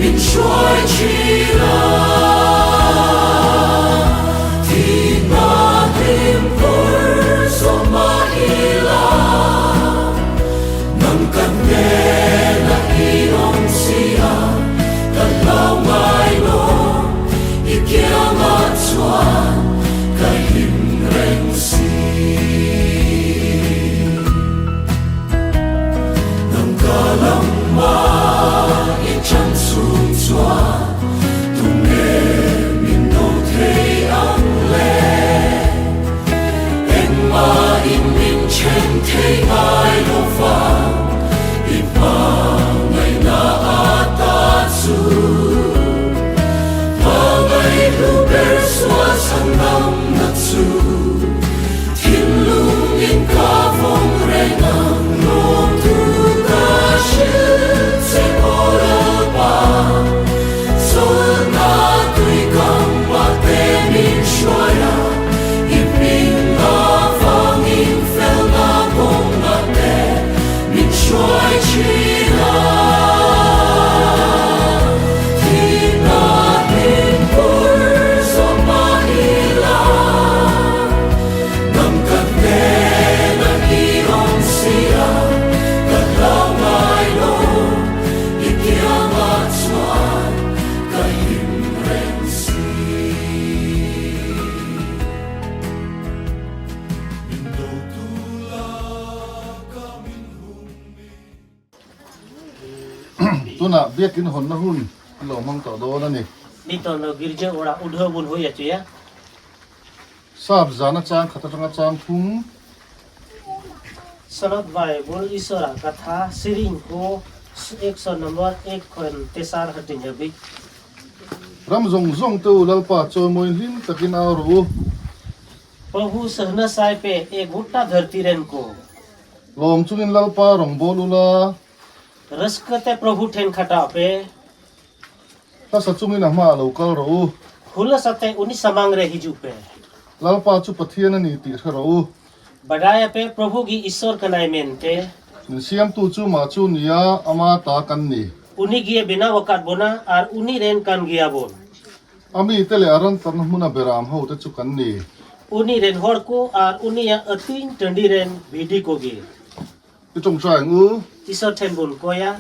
min hruai thin a. Thihna hlim vur zawh mah ila, nang ka hnenah i awm si a, ka hlau ngai lo, i kiangah chuan ka hlim reng si. Nang ka lamma i chang chung chuan tunge min do thei ang le? Engmahin min then thei ngai lo vang, i hmangaihna ata chu. Hmangaih hlu ber sual chhan damna chu. Thinlung in ka vawng reng ang lawmtu ka hrilh che aw Lalpa, Chawlhna tui kam mah te min hruai a, i hming avangin felna kawngah te min hruai thin a. Thihna hlim pur zawh mah ila, Nang ka hnenah i awm si a, ka hlau ngai lo, i kiangah chuan ka him reng si. Min dotu laka min hum i. Tunah biakin hawnna hun i lo hmang tawh dawn a ni. Nitawh lo girja ora udho bun hui a chuia. Sap zana chang khat atanga chang thum. Sanat Bible Iswara Katha Siring Ko ek so number ek khon tesar hating habi. Ram zawng zawng te u Lalpa chawimawi hlim takin au rawh u. Prabhu sahna sai pe e gutta dharti ren ko. Lawm chungin Lalpa rawngbâwl ula. Raska te Prabhu then khatah pe. Hlasa chungin a hmaah lo kal rawh u. Hulasa te uni samang re hiju pe. Lalpa chu Pathian a ni tih hre rawh u. Badaya pe Prabhu gi Iswar kanai men te. Min siamtu chu mah chu nia ama ta kan ni. Uni gie bina wakat bona ar uni ren kan gia bon. A mite leh a ran tlatna hmuna beram ho te chu kan ni. Uni ren hawr ko ar unia atuing tandi ren bhidi ko gi. I tawngtai ang u. Isawr then bun koya.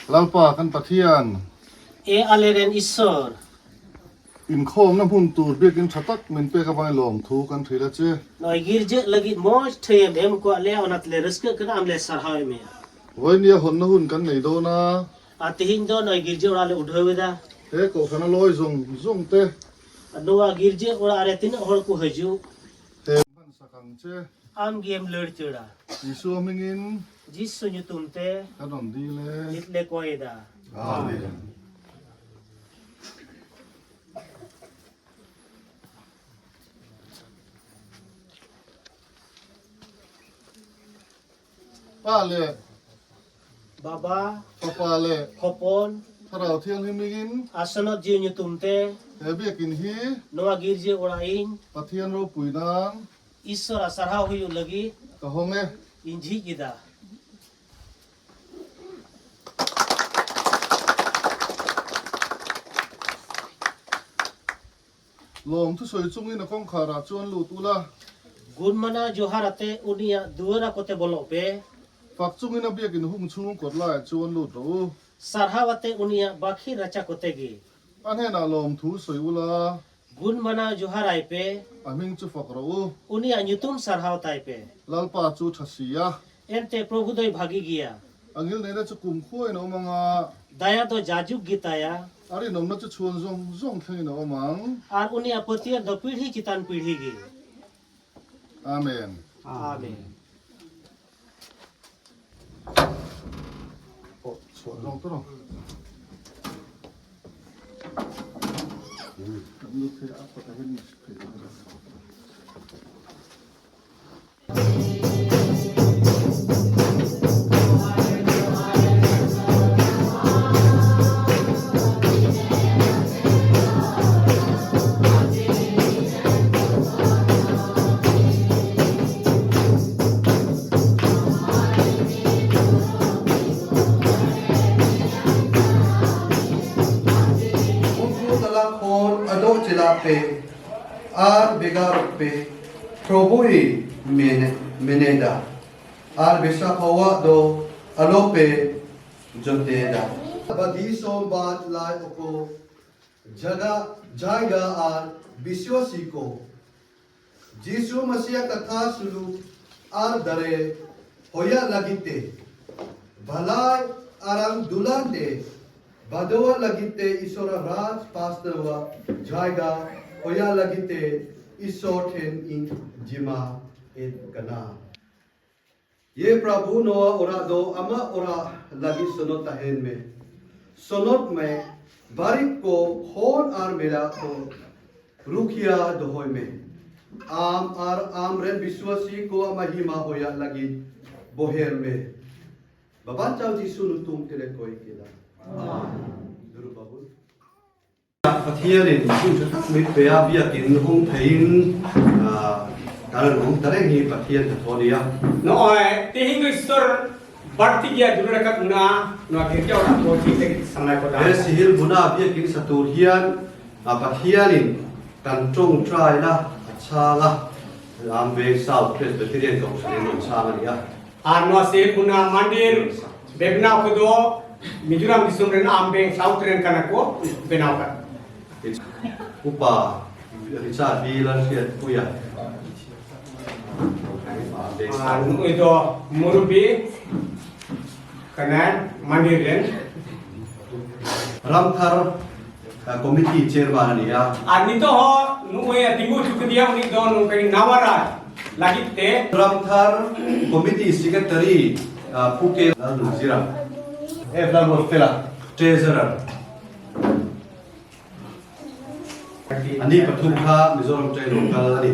Lalpa kan Pathian. E ale ren Isawr. Inkhawmna hmun tur biakin tha tak min pek avangin lawmthu kan thil a che. Noi girje lagit moj thayem em ko le onat le ruska kana am le sarhaw em ya. Vawinia hawnna hun kan nei dawn a. A tihin do noi girje ora le udhawida. He kohhrana lawi zawng zawng te. Noa girje ora re tin hor ku haju. He hman sak ang che. Am gem lur chura. Isua hmingin. Jisu nyutum te. Kan rawn dil e. Nit le koida. Amen. Pa leh Baba, Fapa leh Hopon, Thlarau Thianghlim in Asanot Jiu nyutum te, he biakin hi Noa girje ora in, Pathian ropui nan Iswar a sarhau huyu lagi, ka hawng e. In jhi ida. Lawm thusawi chungin a kawngkhar ah chuan lut ula. Gunmana Johara te unia duara kote bolo pe. Fak chungin a biakin hung chhung kawt laiah chuan lut rawh u. Sarhawa te unia bakhi racha kote gi. A hnenah lawm thu sawi ula. Gunmana Joharai pe. A hming chu fak rawh u. Unia nyutum sarhau tai pe. Lalpa chu tha si a. Ente Prabhudoi bhagi gia. A ngil neihna chu kum khuain a awm ang a. Daya do jajuk gitaya. A rinawmna chu chhuan zawng zawng thlengin a awm ang. Ar unia patiar do pirhi chitan pirhi gi. Amen. Amen. Oh, chhuah zawng tawh. Kan lu phei a kawtah hian phei pe ar begarot pe probui meneda ar besakhawa do alope joteda. Badi som bat lai oko jaga jaiga ar विश्वासी को जीसु मसीह कथा सुलूक are दरे होया लगिते भलाई आराम दुलाते बदवा लगिते ईश्वर राज पास्तवा जायगा होया लगिते ईश्वर ठेन इन जिमा एत कना। ये प्रभु नोआ ओरा दो अमा ओरा लगी सुनो तहेन में सोनोट में बारिक को होन are मेरा को रुखिया दोहोय में आम are आम रे विश्वासी को महिमा होया लगी बोहेर में बाबा चाव जीसु नु तुम तेरे कोई केला दुरु बाबू Pathianin hun tha tak mai pe a, biakin hawng theiin kan rawn awm ta reng hi Pathian hnathawh a ni a. No'oi tihing do isor barti gia dulur kat muna noa girja ora ko chi te sangai ko da. He sihil hmuna biakin sa tur hian Pathianin kan tawngtaina a chhang a, Ramveng South Presbyterian Kohhran in rawn chhang a ni a. Ar noa sihil hmuna mandir bebnau ko do Mizoram disom ren Amveng South ren kana ko benau kat. Upa Richard V Lalhriatpuia Amveng South. Nu'ui do Murubi kana mandir ren. Ramthar Committee Chairman a ni a. Ar nito ho nu'ui a tingu chukudia uni do nungkai nawara lagit te. Ramthar Committee Secretary Pu K Lalnunzira, F Lalruatfela, Treasurer. Ani pathum kha Mizoram train lo kal a ni.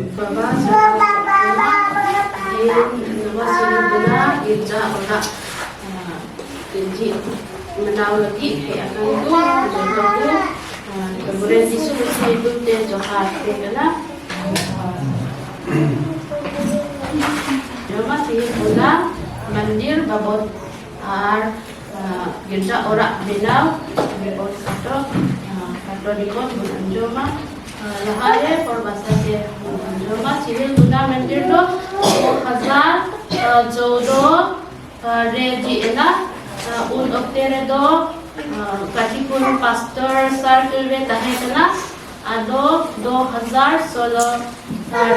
Mandir babod ar girja ora binaw ribot kato kato ribot bun anjoma lahare por basa te bun anjoma civil guna mandir do 2014 re ji ena un okte re do katikun pastor circle re tahe kana ado 2016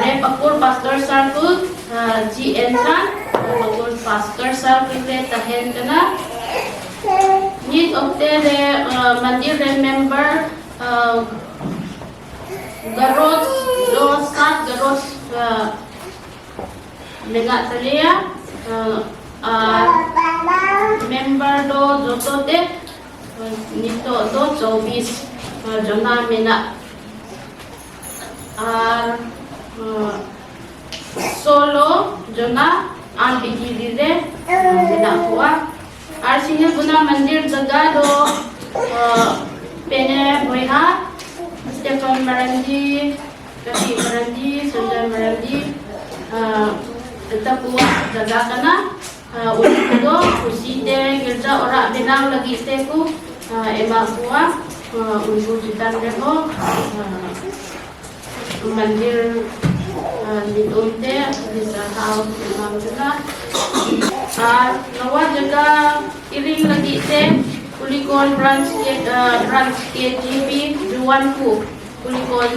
re pakur pastor circle ji enkan pakur pastor circle re tahen kana nit okte re mandir re member garot do sat garot mena talia member do joto te nito do 24 jona mena ar solo jona am bigiri re mena kuwa ar singil guna mandir jaga do pene boiha Stephen Marandi Kati Marandi Sanjay Marandi takuwa jaga kana untuk do kursi te girja ora benang lagi te ku ema kuwa unku jitan reho mandir nitum te disahau emang jana ar nawa jaga iring lagi te Kulikon branch branch KGP Juanku Kulikon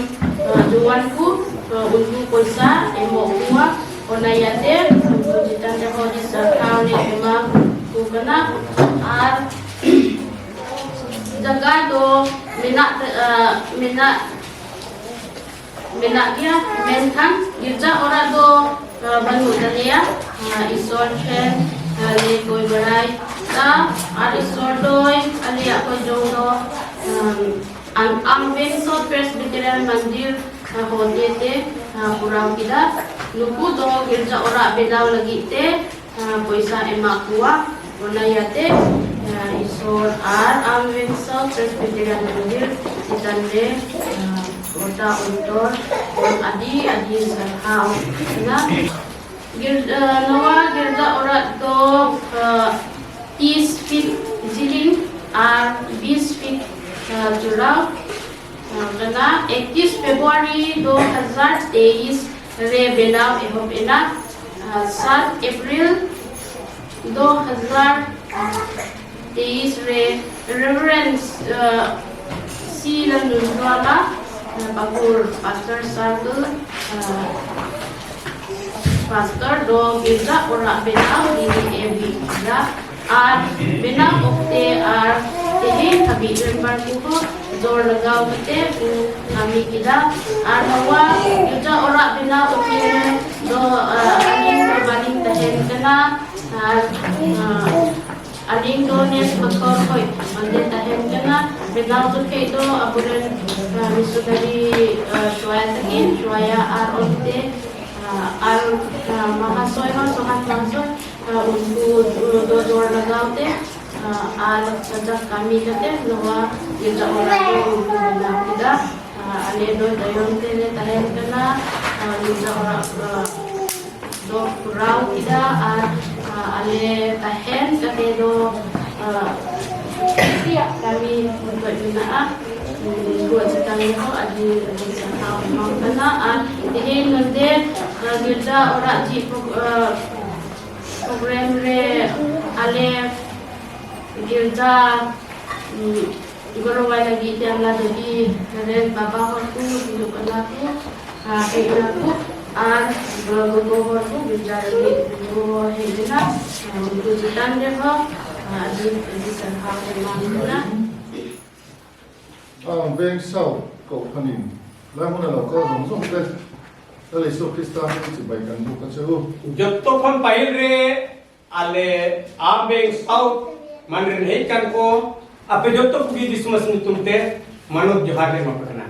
Juanku unku poisa emo kuwa onayate unku jitan reho disahau ne ema ku kana ar jaga do mina mina mina kia menkan girja ora do banu tania isor chen le koi barai ta ar isor doi alia koi jong do ang Amveng South Presbyterian Mandir hote te kurang kida nuku do girja ora bedaw lagi te poisa ema kuwa onayate isor ar Amveng South Presbyterian Mandir sitan re kota untor adi adi sarhau na nawa girja ora do 30 feet jiling ar 20 feet churau Kana 21 February 2023 रे बेनाव एहोब एना 7 April 2023 रे Reverend C. Lalnunzuala Pakur Pastor Circle Pastor do Girja Ora Benaw DDAB ra ar benaw okte ar tehe habi member ku ho zor lagaw kate ku kami kida ar hawa Girja Ora Benaw okte do aling do baling tahen kana ar aling do nes motor hoi onde tahen kana benaw tu ke do aburen missionary shuaya takin shuaya ar onte ar mahasoy ho sohan mahasoy unku do jor lagaute ar sajak kami kate noa girja ora do unku benaw kida ale do dayon te le tahen kana girja ora do kurau kida ar ale tahen kate do kami untuk binaa buat sekali ho adi adi sahau mang kana ar tehe nonde girja ora ji program re ale girja gorowai lagi tiang la jadi ren baba hor ku hidup anak ku heina ku ar gogo hor ku girja lagi gogo heina untuk jitan de ho adi adi sahau mang kana. Ang veng South ko khanin lai hmun a lo kal zawng zawng te Lal Isua Krista hming chibai kan buk a che u. Jotto khon pahil re ale Ambeng South man ren hej kan ko ape jotto kugi dismas nyutum te manot johar le ema pe kana.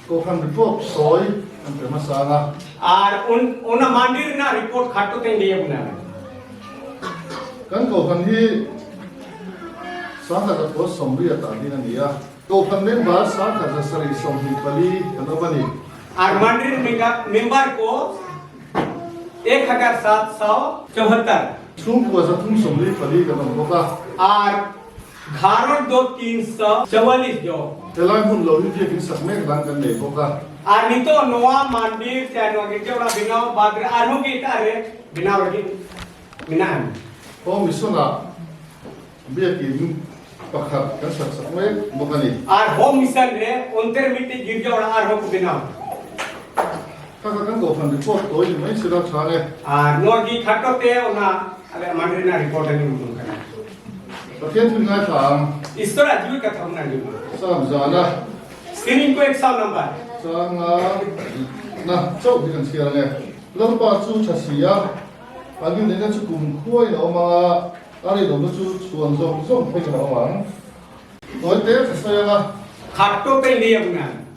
Kohhran report sawi an pe hmasa ang a. Ar ona mandir rena report khato teng lei abuna. Kan kohhran hi sangkhat a kua sawmriat ah din a ni a. Kohhran member sangkhat 724 kan awm a ni. Ar mandir member ko 1774. Chhungkua 374 kan awm bawk a. Ar gharon do 344 jo. Helai hmun lo hi biakin sak mek dan kan nei bawk a. Ar nito noa mandir che noa girja ora binaw bad re arhon ge etah re binaw lagid mena'a. Home Mission ah biakin pakhat kan sak sak mek bawk a ni. Ar Home Mission re onte re mitei girja ora arhon ko binaw. Kha kha kan kohhran report tawi ni mai sila tha nge. Ar noa gi khato te ona ale mandir rena report ani mudum kana. Pathian thil ngaithla ang. Iswar a jiwi katha bun anjom. Sam zana. Siring ko ek sau number. Changa na chauh hi kan chhiar ange. Lalpa chu tha si a, an inneihna chu kum khuaiin a awm ang a, a rinawmna chu chhuan zawng zawng pheiin a awm ang. Tawi te ka sawi ang a. Khato te lei a bun ang.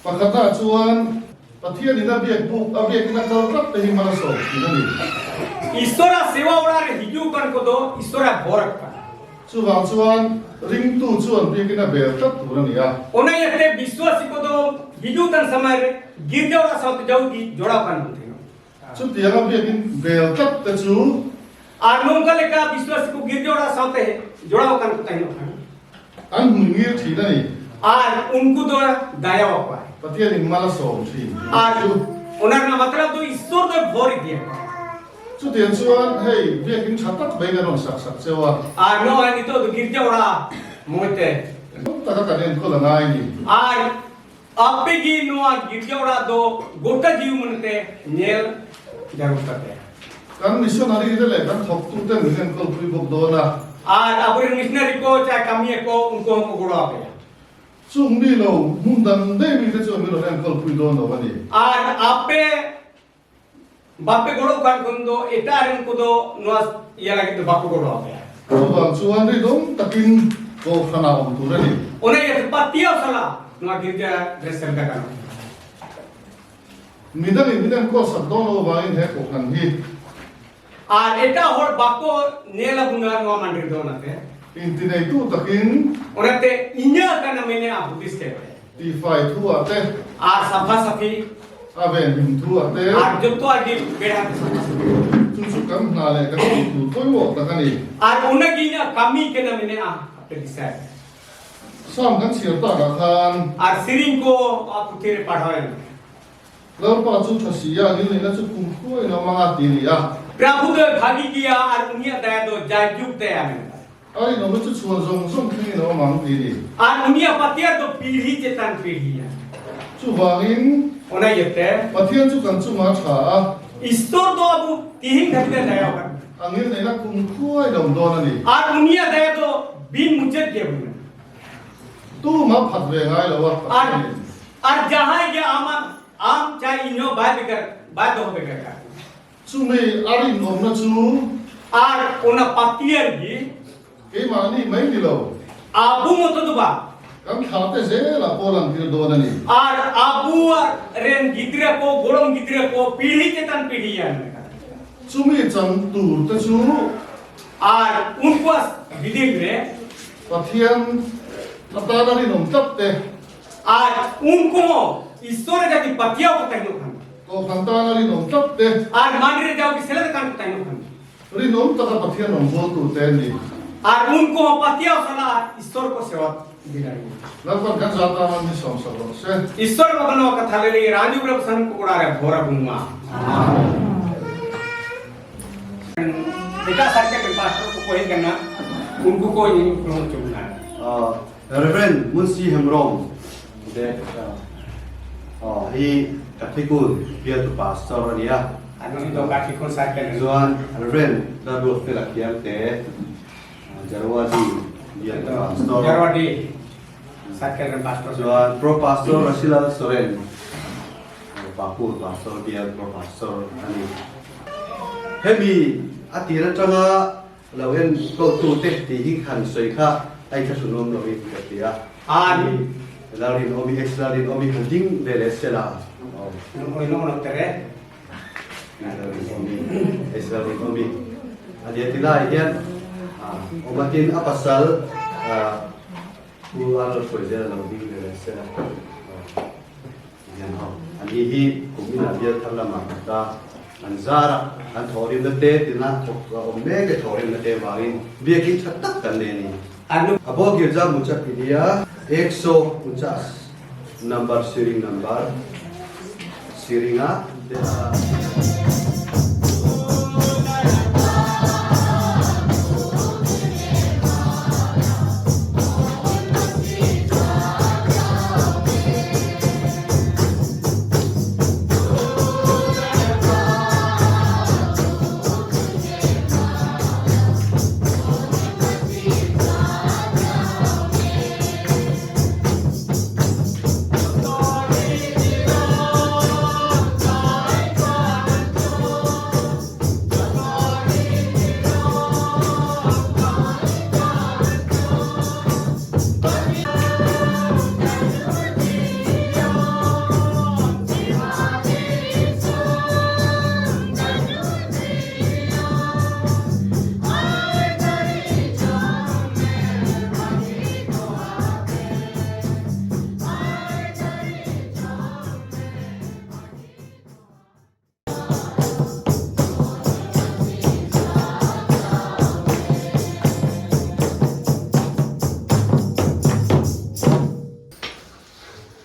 Pakhatah chuan Pathianin a biak buk a biakin a kal tlat te hi hman a sawm thin a ni. Iswara sewa ora re hiju kan ko do Iswara bhor ka. Chuvang chuan ringtu chuan biakin a bel tlat tur a ni a. Ona iate viswasi ko do hiju kan samay re girja ora sawte jau gi joraw kan bun theno. Chutiang a biakin bel tlat te chu. Ar nongka leka viswasi ko girja ora sawte joraw kan ko taheno khan. An hmun ngir thin a ni. Ar unku do dayaw akoa. Pathianin mal a sawm thin tih Ar chu. Ona rena matlab do Iswar do bhor idiya. Chutiang chuan hei biakin tha tak mai kan rawn sak sak cheu a. Ar noa nito do girja ora moite. Taka kan enkawl a ngai ni. Ar ape gi noa girja ora do gota jiu munte nel jarur tate. Kan missionary te leh kan thawktu ten min enkawl pui bawk dawn a. Ar aburin missionary ko chai kamiye ko unku hon ko goro ape. Chung mi lo hmun dang daih mi te chuan min rawn enkawl pui dawn lo a ni. Ar ape bape goro kan khon do eta ren ko do noa iya lagid do bako goro ape. Chuvang chuan rinawm takin kohhran ah awm tur a ni. Ona iya te patiaw sala noa girja re selka kan. Midangin min enkawl sak dawn lo avangin he kohhran hi. Ar eta hor bako nel abuna noa mandir do onate. Intineitu takin. Onate inya kana mene a hudis te. Tifai thu ah te. Ar safa safi. A venhim thu ah te. Ar jotto agi bedha te safa safi. Chu chu kan hna leh kan tih tur pawimawh tak a ni. Ar ona gi inya kami kana mene a ape disai. Psalm kan chhiar takah khan. Ar siring ko a puthi re parhaw en. Lalpa chu tha si a, ngilneihna chu kum khuain a awm ang a, ti a ni a. Prabhu doi bhagi gia ar unia daya do jai jug daya men. A rinawmna chu chhuan zawng zawng thlengin a awm ang, ti a ni. Ar unia patiar do pidhi chetan pidhi a. Chuvangin. Ona iate. Pathian chu kan chungah a tha a. Istor do abu tihin dhabite daya kan. A ngilneihna kum khuain a awm dawn a ni. Ar unia daya do bin muchet ge buna. Tumah phat ve ngai lo a, Pathianin. Ar jahai ge ama am chai inyo bai begar bai doh begar ka. Chumi a rinawmna chu. Ar ona patiar hi. Keimahni mai ni lo. Abu moto du ba. Kan thla te zelah pawh lan tir dawn a ni. Ar abu ren gidra ko gorom gidra ko pidhi chetan pidhi yan. Chumi chan tur te chu. Ar unkuas bidil re. Pathian atana rinawm tlat te. Ar unku ho Iswar jati patiaw ko tahinok khan. Kohhran tana rinawm tlat te. Ar mandir re jaw ki seled kan ko tahinok khan. Rinawm taka Pathian rawn bawl tur te a ni. Ar unku ho patiaw sala Iswar ko sewa dilai. Lalpan kan za tana ni sawmsak rawh se. Iswar bhagwan katha le le Raju prabhu san ko kora re bhora bunga. Eka circuit pastor ko kohi kana unku ko ini promo chumna. Rev. Munsi Hemrom te hi Kathikul bialtu pastor a ni a. Chuan Rev. Lalruatfela Khiangte Jarwadi bialtu pastor. Chuan Pro Pastor Rasilal Soren Pakur pastor bial Pro Pastor a ni. Hemi a tir atanga Lo en kotute tih hi han sawi kha a inthlahrunawm lo in ka ti a. Ani. Lalrin awmi ex Lalrin awmi han ding ve leh se la. Lalrin awmi ex Lalrin awmi a nia ti lai hian awmatin a pasal Pu Arnold Hruaizel a lo ding ve leh se la. Hian ho an hi hi kum inah bial thar lamah an ta an zar a, an thawhrimna te tina thawk a awm mek e thawhrimna te vangin biakin tha tak kan nei a ni. Abo girja mucha pilia ek so unchas number siring number siringa te a.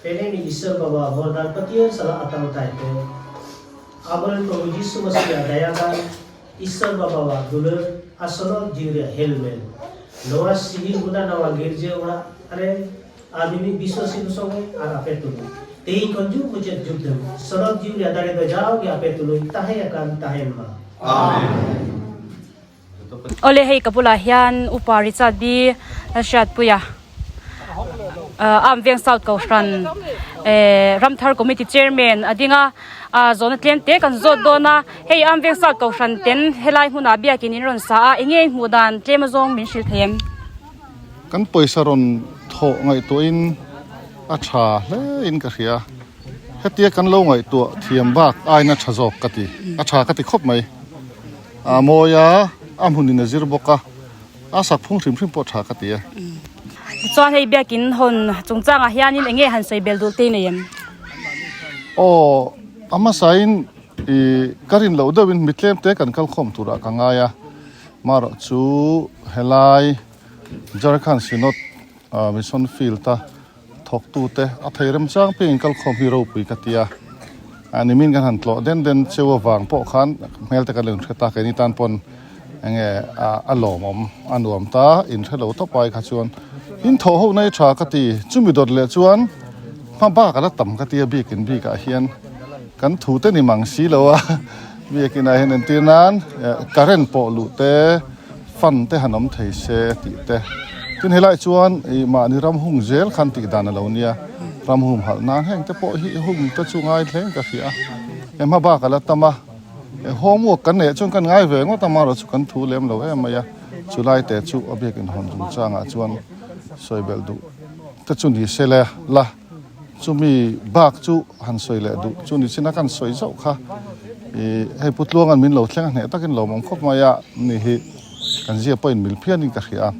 Pene ni Iswar Baba Vordan Patian sala atang taite. Abal Prabhu Jisu Masiya dayadan Iswar Baba wa dular asolo jiwria helmen. Nowa sihi guna nawa girje ora are adimi biswasi kusonge ar ape tulu. Tehi konju muchet jug dem. Sorok jiwria dare do jao ge ape tulu tahe akan tahen ma. Amen. Awle hei ka bulah hian Upa Richard B Lalhriatpuia Arm Veng South Kohhran Ramthar Committee Chairman a ding a, zawhna tlem te kan zawt dawn a, hei Arm Veng South Kohhran ten helai hmunah biakin in rawn sa a, enge hmuh dan tlem azawng min hrilh thei em? Kan pawisa rawn thawh ngaihtuahin a tha hle in ka hria. Hetia kan lo ngaihtuah thiam bak aina tha zawk ka ti, a tha ka ti khawp mai. A mawi a, a hmunin a zir bawk a, a sak phung hrim hrim pawh tha ka ti e. Tichuan hei biakin hawn chungchangah hianin eng nge han sawi bel duh te nei em? Aw, a hmasain i ka rin loh deuhin mi tlem te kan kal khawm turah ka ngai a, marawh chu helai Jharkhand Synod. Mission Field a thawktute a thei remchang piangin kalkhawm hi ropui ka ti a, nimin kan han tlawh den den cheu avang pawh khan hmel te kan lo inhre ta keini tan pawn enge a lawmawm a nuam ta inhre lo tawp ai kha chuan in thawh ho nai tha ka ti chumi dawt leh chuan hma bak a la tam ka ti a biakin bikah hian kan thu te ni mang si lo a biakinah hian entir nan current pawh luh te Fund te han awm thei se tih te. Tin helai chuan ih mahni ram hung zel khan tih dan a lo nia. Ram hum halh nan heng te pawh hi hung te chu ngai thleng ka hria a. He hma bak a la tam a. He homework kan neih chuan kan ngai ve ngawt a marawh chu kan thu lem lo em mai a. Chu lai te chu a biakin hawn chung changah chuan sawi belh duh te chu ni se le la. Chumi bak chu han sawi leh duh chu ni chin a kan sawi zauh kha ih hei Pu Tluanga'n min lo thleng a hneh takin lawmawm khawp mai a ni hi kan zia pawhin mil phianin ka hria a.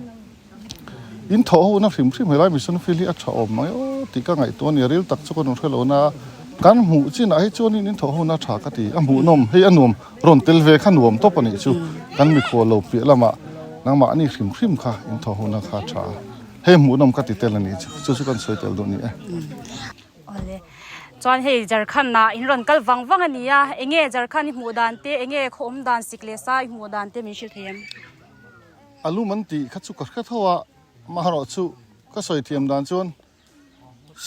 In thawh ho na hrim hrim helai mission field hi a tha awm mai aw tih ka ngaihtuah a ni a ril tak chu ka rawn hre lo na kan hmuh chinah hi chuanin in thawh ho na tha ka ti a hmuhnawm hei a nuam rawn tel ve kha nuam tawp a nih chu kan mikhual lo piah lamah nangmahni hrim hrim kha in thawh ho na kha a tha a. Hei hmuhnawm ka ti tel a ni chu, chu chu kan sawi tel duh ni e. Awle, chuan hei Jharkhand ah in rawn kal vang vang a ni a, enge Jharkhand i hmuh dan te, enge khaw awm dan sik leh sa i hmuh dan te min hrilh thei em? A lum an tih kha chu ka hre tho a, maherawh chu ka sawi thiam dan chuan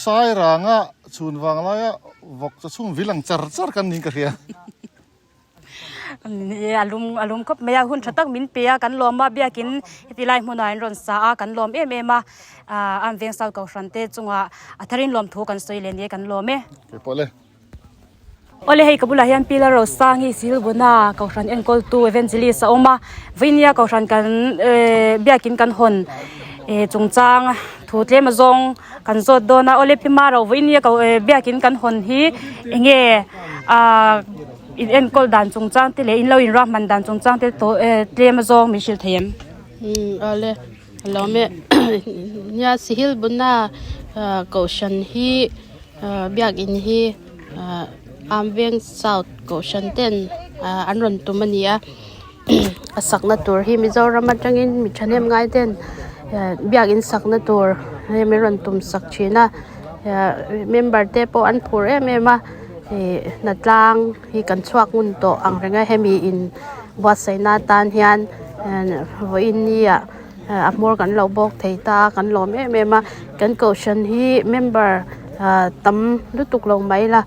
Sairanga chhun vang laia vawk chaw chhung vil ang char char kan niin ka hria. A lum a lum khawp mai a hun tha tak min pe a kan lawm a biakin heti lai hmunah an rawn sa a kan lawm em em a ah an veng south kohhran te chungah a tharin lawm thu kan sawi leh nia kan lawm e. Keipawh le. Awle hei ka bulah hian Pi Lalrosangi Silbuna kohhran enkawltu Evangelist a awm a vawinia kohhran kan eh biakin kan hawn eh chungchang thu tlem azawng kan zawt dawn a awle Pi Maro vawinia ko eh biakin kan hawn hi enge ah In enkawl dan chungchang te leh in lo inrahman dan chungchang te tawh eh tlem azawng min hrilh thei em? Umm awle a lawm e nia sihil buna kohhran hi biakin hi Amveng South kohhran ten an rawn tum a ni a a sakna tur hi Mizoram atangin mi thahnem ngai ten biakin sakna tur hei min rawn tum sak thin a member te pawh an phur em em a. Ih hnatlang hi kan chhuak ngun tawh ang reng a hemi in buatsaihna atan hian vawiin ni ah a hmawr kan lo bawk thei ta a kan lawm em em a kan kohhran hi member ah tam lutuk lo mai la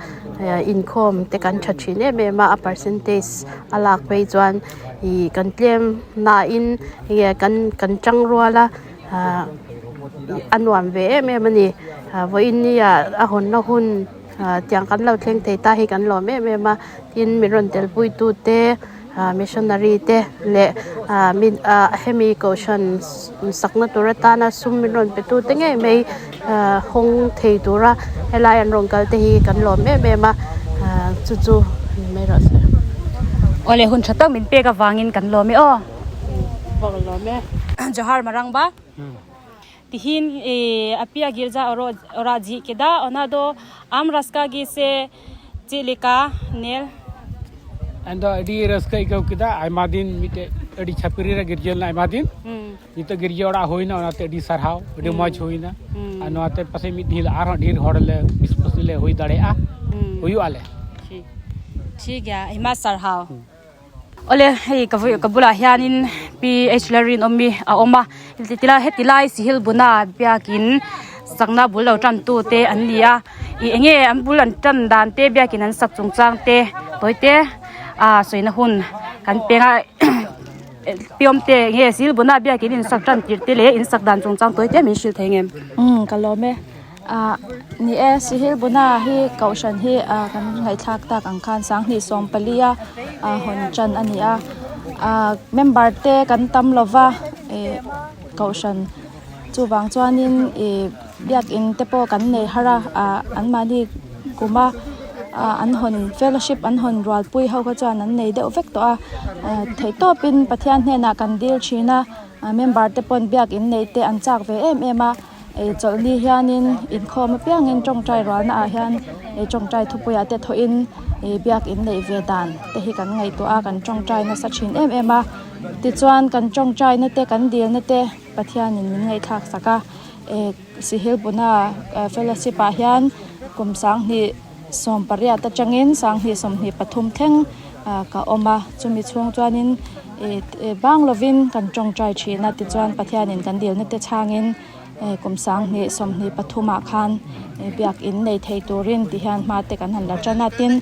inkhawm te kan tha thin em em a a percentage a lak phei chuan ih kan tlem nain enge kan kan tangrual a ah a nuam ve em em a ni vawiin ni ah a hawnna hun. Ah tiang kan lo thleng thei ta hi kan lawm em em a tin min rawn tel pui tu te ah missionary te leh ah mi ah hemi kohhran sakna tur atana sum min rawn pe tu te ngei mai ah hawng thei tura helai an rawn kal te hi kan lawm em em a ah chu chu ni mai rawh se. Awle hun tha tak min pek avangin kan lawm e aw. Bawk lawm e. Johar Marangba. Tihin apia girja ora ji keda ona do am raska gi se ᱪᱮᱫ ᱞᱮᱠᱟ ᱧᱮᱞ ᱮᱱᱫᱚ ᱟᱹᱰᱤ ᱨᱟᱹᱥᱠᱟᱹ ᱟᱹᱭᱠᱟᱹᱣ ᱠᱮᱫᱟ ᱟᱭᱢᱟ ᱫᱤᱱ ᱢᱤᱫᱴᱮᱡ ᱟᱹᱰᱤ ᱪᱷᱟᱹᱯᱨᱤ ᱨᱮ ᱜᱤᱨᱡᱟᱹ ᱞᱮᱱᱟ ᱟᱭᱢᱟ ᱫᱤᱱ ᱱᱤᱛᱚᱜ ᱜᱤᱨᱡᱟᱹ ᱚᱲᱟᱜ ᱦᱩᱭᱱᱟ ᱚᱱᱟᱛᱮ ᱟᱹᱰᱤ ᱥᱟᱨᱦᱟᱣ ᱟᱹᱰᱤ ᱢᱚᱡᱽ ᱦᱩᱭᱱᱟ ᱟᱨ ᱱᱚᱣᱟᱛᱮ ᱯᱟᱥᱮᱡ ᱢᱤᱫ ᱫᱤᱱ ᱟᱨᱦᱚᱸ ᱰᱷᱮᱨ ᱦᱚᱲ ᱞᱮ ᱵᱤᱥᱯᱟᱹᱥᱤ ᱞᱮ ᱦᱩᱭ ᱫᱟᱲᱮᱭᱟᱜᱼᱟ ᱦᱩᱭᱩᱜ ᱟᱞᱮ ᱴᱷᱤᱠ ᱴᱷᱤᱠ ᱜᱮᱭᱟ ᱟᱭᱢᱟ ᱥᱟᱨᱦᱟᱣ Awle hei ka ka bulah hianin P H Lalrinawmi a awm a tilai heti lai sihil buna biakin sakna bul lo tan tu te an ni a ih eng nge an bul an tan dan te biakin an sak chung chang te tawi te ah sawina hun kan peng a piawm te eng nge sihil buna biakin in sak tan tirh te leh in sak dan chung chang tawi te min hrilh thei ang em. Umm ka lawm e. Ah ni e Sihil Buna hi kohhran hi ah kan ngaihthlak tak ang khan 2014 a ah hawn tan a ni a ah member te kan tam lo va ih kohhran chuvang chuanin ih biakin te pawh kan nei har a ah anmahni kuma ah an hawn fellowship an hawn rualpui ho kha chuan an nei deuh vek tawh a ah theihtawpin Pathian hnenah kan dil thin a member te pawn biakin nei te an chak ve em em a. Ei chawlhni hianin inkhawm apiangin tawngtai rualna ah hian ei tawngtai thupuiah te thawhin ih biak in neih ve dan te hi kan ngaihtuah a kan tawngtai nasa thin em em a tichuan kan tawngtaina te kan dilna te Pathianin min ngaihthlak sak a. Sihil buna fellowship ah hian kum sanghnih 18 atangin 2023 thleng ka awm a chumi chhung chuanin ih bang lovin kan tawngtai thin a tichuan Pathianin kan dilna te chhangin kum 2023 ah khan biakin nei thei turin ti hian hma te kan han la tan a tin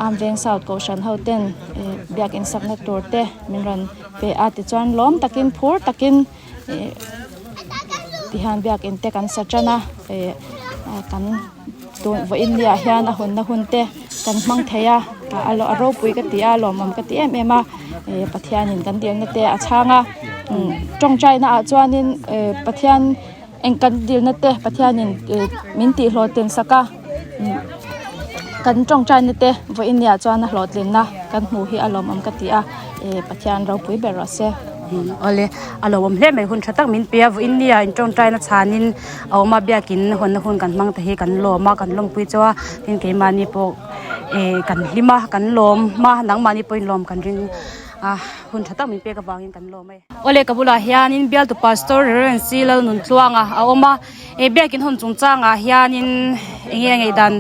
Amveng South Kohhran ho ten biakin sakna tur te min rawn pe a tichuan lawm takin phur takin. Ih tihian biakin te kan sa tan a ih kan tun vawiin ni ah hian a hunna hun te kan hmang thei a a ropui ka ti a lawmawm ka ti em em a ih Pathianin kan dilna te a chhang a tawngtaina ah chuanin ih Pathian eng kan dilna te Pathianin ih min tih hlawhtlin sak a kan tawngtaina te vawiin ni ah chuan a hlawhtlinna kan hmuh hi a lawmawm ka ti a ih Pathian ropui ber rawh se. Awle a lo awm hle mai hun tha tak min pe a vawiin ni ah in tawngtaina chhanin a awm a biakin hawnna hun kan hmang te hi kan lawm a kan lawmpui chauh a tin keimahni pawh ih kan hlim a kan lawm a nangmahni pawhin lawm kan ring a hun tha tak min pek avangin kan lawm a ni. Awle ka bulah hianin bialtu pastor Reverend C Lalnuntluanga a awm a ih biakin hawn chungchangah hianin eng nge ngaihdan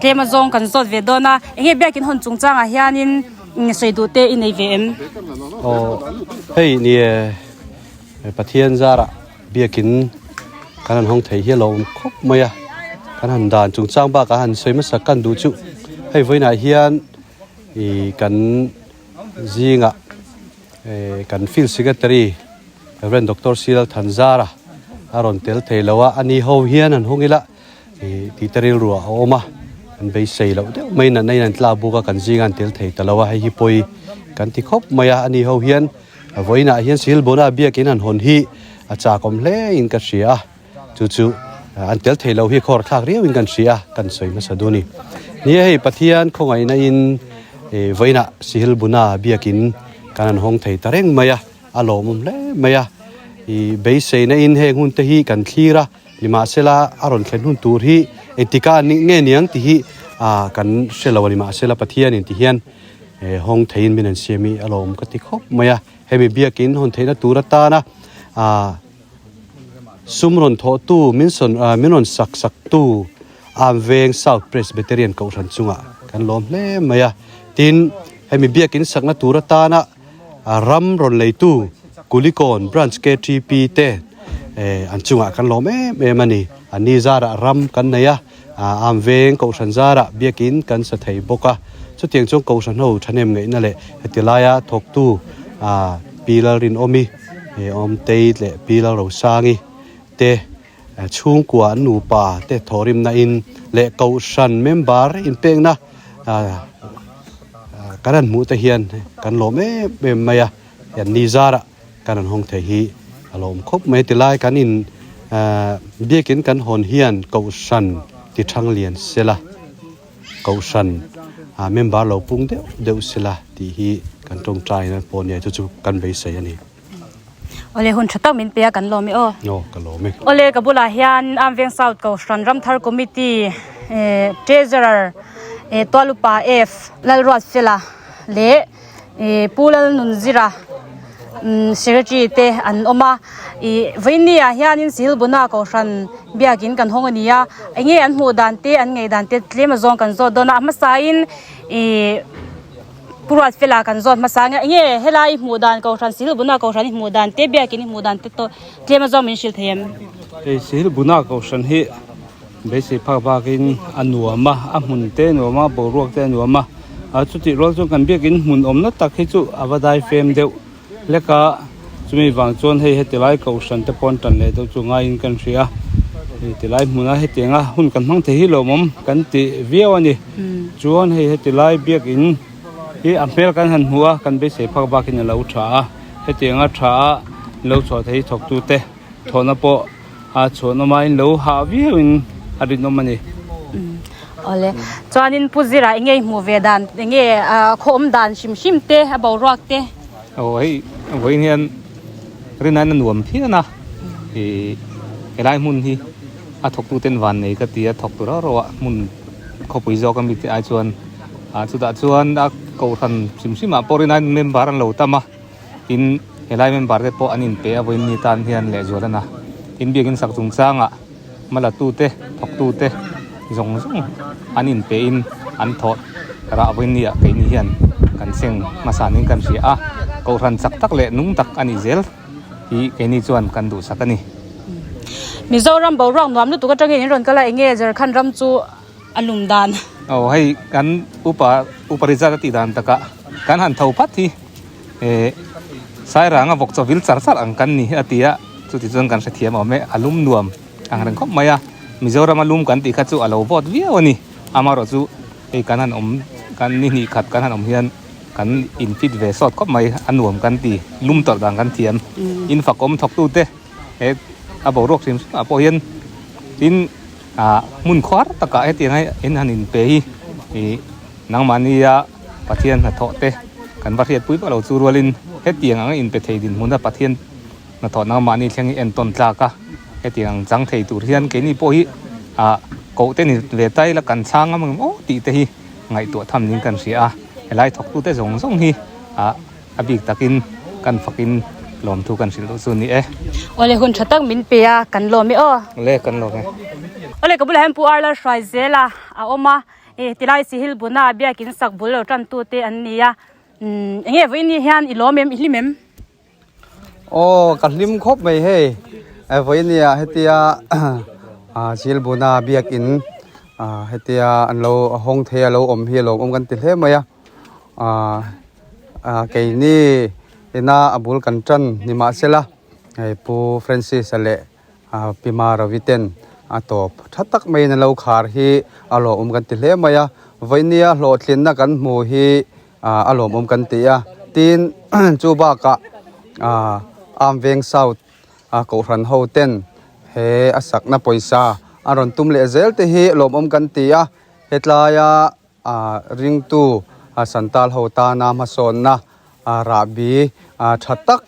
tlem azawng kan zawt ve dawn a eng nge biakin hawn chungchangah hianin. Sawi duh te i nei ve em? Aw hei ni e Pathian zarah biakin kan han hawng thei hi a lo awm khawp mai a, kan han dan chungchang bakah han sawi hmasa kan duh chu hei vawiinah hian ih kan zingah eh kan field secretary Rev Doctor Silal Thanzara a rawn tel thei lo a, ani ho hian han hawng ila. Ih tih te rilru a awm a, kan beisei loh deuh mai natna in an tla buk a, kan zinga an tel thei ta lo a, hei hi pawi kan ti khawp mai a, ani ho hian vawiinah hian Silbona biakin an hawn hi a chakawm hle in ka hria a, chu chu an tel thei lo hi khawr thlak riau in kan hria a, kan sawi hmasa dun a ni. Ni e hei Pathian khawngaihna in ih vawiinah Sihilbuna biakin kan han hawng thei ta reng mai a, a lawmawm hle mai a, ih beiseina in heng hun te hi kan thlir a. Nimahsela a rawn thlen hun tur hi engtika nih nge niang tih hi kan hre lo a nimahsela Pathianin ti hian hawng theiin min an siam hi a lawm ka ti khawp mai a. Hemi biakin hawn theihna tur atana sum rawn thawhtu min sawn min rawn sak saktu Amveng South Presbyterian Kohhran chungah kan lawm hle mai a. Tin, hemi biakin sakna tur atana ram rawn leitu Kulikawn Branch KTP te an chungah kan lawm em em a ni. An ni zarah ram kan nei a, am veng Kohhran zarah biakin kan sa thei bawk a. Chutiang chuan Kohhran ho thahnem ngaihna leh heti laia thawktu Pi Lalrinawmi, Awmtei leh Pi Lalrosangi te chhungkua an nupa te thawhrimna in leh Kohhran member inpekna kan han hmuh te hian kan lawm em em mai a, hian ni zarah kan han hawng thei hi a lawm khawp mai tilai kan in biakin kan hawn hian Kohhran ti thang lian sela Kohhran member lo pung deuh deuh sela tih hi kan tawngtaina pawh nia chu chu kan beisei a ni. Awle hun tha tak min pe a kan lawm e aw. Aw ka lawm e. Awle ka bulah hian Amveng South Kohhran Ramthar Committee eh Treasurer eh Tualupa F Lalruatfela leh eh Pu Lalnunzira umm Secretary te an awm a. Ih vawiinni ah hianin Silbuna Kohhran biakin kan hawng a ni a. Enge an hmuh dan te an ngei dan te tlem azawng kan zawt dawn a. A hmasain ih. Pu Ruatfela kan zawt hmasa nge enge helai i hmuh dan Kohhran Silbuna Kohhran i hmuh dan te biakin i hmuh dan te tawh tlem a zawng min hrilh thei em? Hei Silbuna Kohhran hi beisei phak bakin a nuam a, a hmun te a nuam a, boruak te a nuam a, a chutih rual chuan kan biakin hmun awmna tak hi chu a va dai fem deuh hlek a, chumi vang chuan hei heti lai Kohhran te pawn tan leh deuh chu ngaiin kan hria a, hei ti lai hmuna hetianga hun kan hmang thei hi lawmawm kan ti viau a ni. Chuan hei heti lai biakin hi a hmel kan han hmu a, kan beisei phak bakin a lo tha a, hetianga tha a lo chhuah thei thawktute thawhna pawh a chhuah nawm aiin lo hah viauin a rinawm a ni. Awle, chuanin Pu Zira enge i hmuh ve dan, enge khaw awm dan hrim hrim te, a boruak te? Aw hei vawiin hian rinaiin a nuam phian a, ih helai hmun hi a thawktuten van nei ka ti a, thawk tur rauh rauh a hmun khawpui zawk ami te ai chuan ah chutah chuan a kohhran hrim hrim ah pawh rinaiin member an lo tam a. Tin, helai member te pawh an inpe a vawiin ni tan hian lehzual a na. Tin biakin sak chungchangah hmalatute, thawktute zawng zawng an inpehin an thawh rah vawinia keini hian kan seng hmasa niin kan hria a, kohhran chak tak leh nung tak a nih zel hi keini chuan kan duhsak a ni. Mizoram boruak nuam lutuk atangin in rawn kal a, enge Jharkhand ram chu a lum dan? Aw hei kan upa upa Rizal a tih dan takah kan han tho phat hi eh Sairanga vawk chaw vil char char ang kan ni a ti a, chuti chuan kan hrethiam awm e, a lum nuam ang reng khawp mai a, Mizorama lum kan tih kha chu a lo vawt viau a ni, amaherawh chu hei kan han awm kan ni hnih khat kan han awm hian kan in fit ve sawt khawp mai, a nuam kan ti, lum tawrh dan kan thiam, in fakawm thawktute he a boruak hrim hrim ah pawh hian tin ah hmun khuar takah hetiang a in han inpe hi ih nangmahnia Pathian hnathawh te kan va hriatpui vak lo chu rualin hetiang anga inpe thei dinhmuna Pathian hnathawh nangmahni thleng hi entawn tlak a, hetiang ang chang thei tur hian keini pawh hi ah koh te ni ve ta ila kan chhang ang em aw tih te hi ngaihtuah tham niin kan hria a, helai thawktute zawng zawng hi ah a bik takin kan fakin lawmthu kan hrilh duh chu a ni e. Awle hun tha tak min pe a, kan lawm e aw. Awle kan lawm e. Awle ka bulah hian Pu Arla hruai zel a a awm a, eh tilai sihil buna biakin sak bul lo tan tu te an ni a, umm enge vawiin ni hian i lawm em i hlim em? Aw ka hlim khawp mai hei vawiin nia hetia sihil buna biakin hetia an lo hawng thei a lo awm hi a lawm awm kan ti hle mai a. Ahh ah keini ina a bul kan tan ni mahsela hei pu Francis a leh ah pi Maravi ten a tawp tha tak maiin an lo khar hi a lawmawm kan ti hle mai a vawinia hlawhtlinna kan hmu hi ah a lawmawm kan ti a tin chu bakah ah Amveng South a kohhran ho ten he a sakna pawisa a rawn tum leh zel te hi lawmawm kan ti a hetlaia A ringtu Santal ho tana hmasawnna rahbi tha tak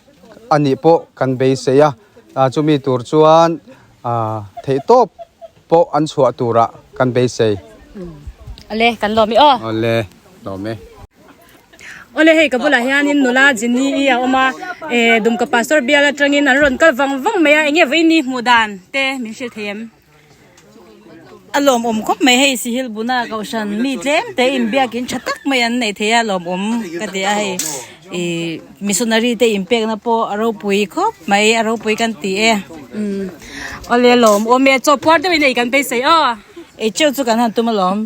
a nih pawh kan beisei a, chumi tur chuan theihtawp pawh an chhuah turah kan beisei. Awle, kan lawm i aw. Awle, lawm e. Awle hei ka bulah hianin nula Jenny i a awm a, Dumka Pastor bial atangin an rawn kal vang vang mai a, enge vawiin ni hmuh dan te min hrilh thei em? A lawmawm khawp mai hei Sihil buna kohhran mi tlem te inbiakin tha tak mai an nei thei a lawmawm ka ti a hei ih missionary te inpekna pawh a ropui khawp mai a ropui kan ti e. Umm awle lawmawm e chaw puar deuhin ei kan beisei aw. Ei cheu chu kan han tum alawm.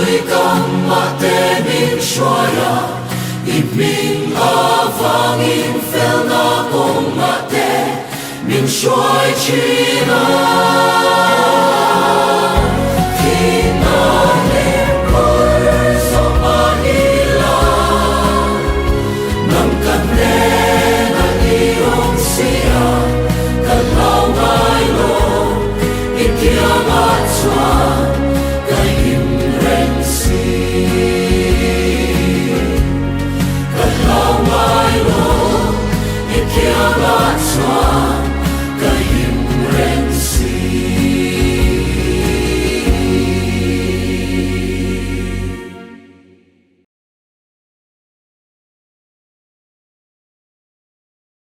Tui kamah te min hruai a, i hming avangin felna kawngah te min hruai thin a. Thihna leh kawr zawh a ila, nang ka hnenah i awm si a, ka hlau ngai lo i kiangah chuan.